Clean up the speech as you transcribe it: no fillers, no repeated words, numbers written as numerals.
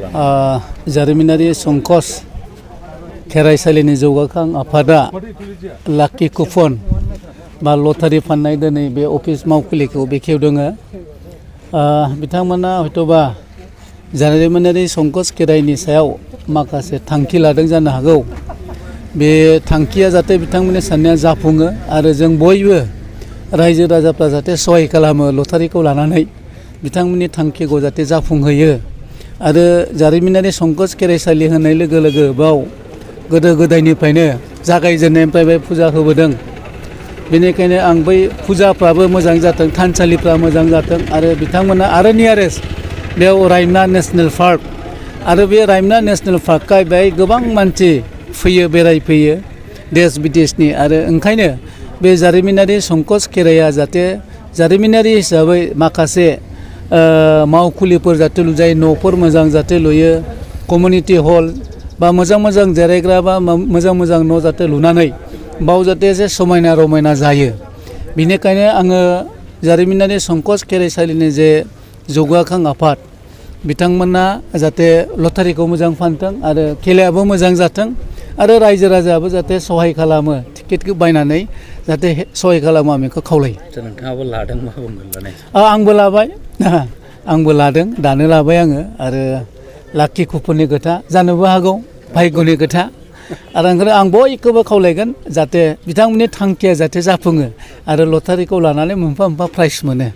जारिमिनारि संकस खेराइसालिनि जौगाखां आफादा लाखि कुपन बा लटारि फाननाय दिनै बे अफिस मावखुलिखौ बेखेवदों। बिथांमोना हयतोबा जारिमिनारि संकस खेराइनि सायाव माखासे थांखि लादों जानो हागौ। बे थांखिया जाहाथे बिथांमोननि साननाया जाफुङो आरो जों बयबो रायजो राजाफ्रा जाहाथे सहाय खालामो लटारिखौ लानानै बिथांमोननि थांखिखौ जाहाथे जाफुंहोयो। आरो जारिमिनारि संकस खेराइसालि होनाय लोगो लोगो बाव गोदो गोदायनिफ्रायनो जागायजेननायनिफ्राय बे फुजा होबोदों। बेनिखायनो आं बै फुजाफ्राबो मोजां जाथों, थानसालिफ्रा मोजां जाथों आरो बिथांमोना आरो नियारेस्ट बेयाव रायमना नेसनेल पार्क आरो बे रायमना नेसनेल पार्कआ बेहाय गोबां मानसि फैयो, बेरायफैयो देश बिदेशनि। आरो ओंखायनो बे जारिमिनारि संकस खेराइया जाहाथे जारिमिनारि हिसाबै माखासे मावखुलिफोर जाहाथे लुजायो, न'फोर मोजां जाहाथे लुयो, कमिउनिटि हल बा मोजां मोजां जिरायग्रा बा मोजां मोजां न' जाहाथे लुनानै बाव जाहाथे एसे समायना रमायना जायो। बेनिखायनो आङो जारिमिनारि संकस खेराइसालिनि जे जौगाखां आफाद बिथांमोना जाहाथे लटारिखौ मोजां फानथों आरो खेलायाबो मोजां जाथों आरो रायजो राजायाबो जाहाथे सहाय खालामो, टिकेटखौ बायनानै जाहाथे सहाय खालामो, आं बेखौ खावलायो। नोंथाङाबो लादों मा बुंगोन लानाय? आंबो लाबाय, आंबो लादों, दानो लाबाय आङो। आरो लाखि कुपननि खोथा जानोबो हागौ, भाग्यनि खोथा। आरो ओंखायनो आं बयखौबो खावलायगोन जाहाथे बिथांमोननि थांखिया जाहाथे जाफुङो आरो लटारिखौ लानानै मोनफा मोनफा प्राइज मोनो।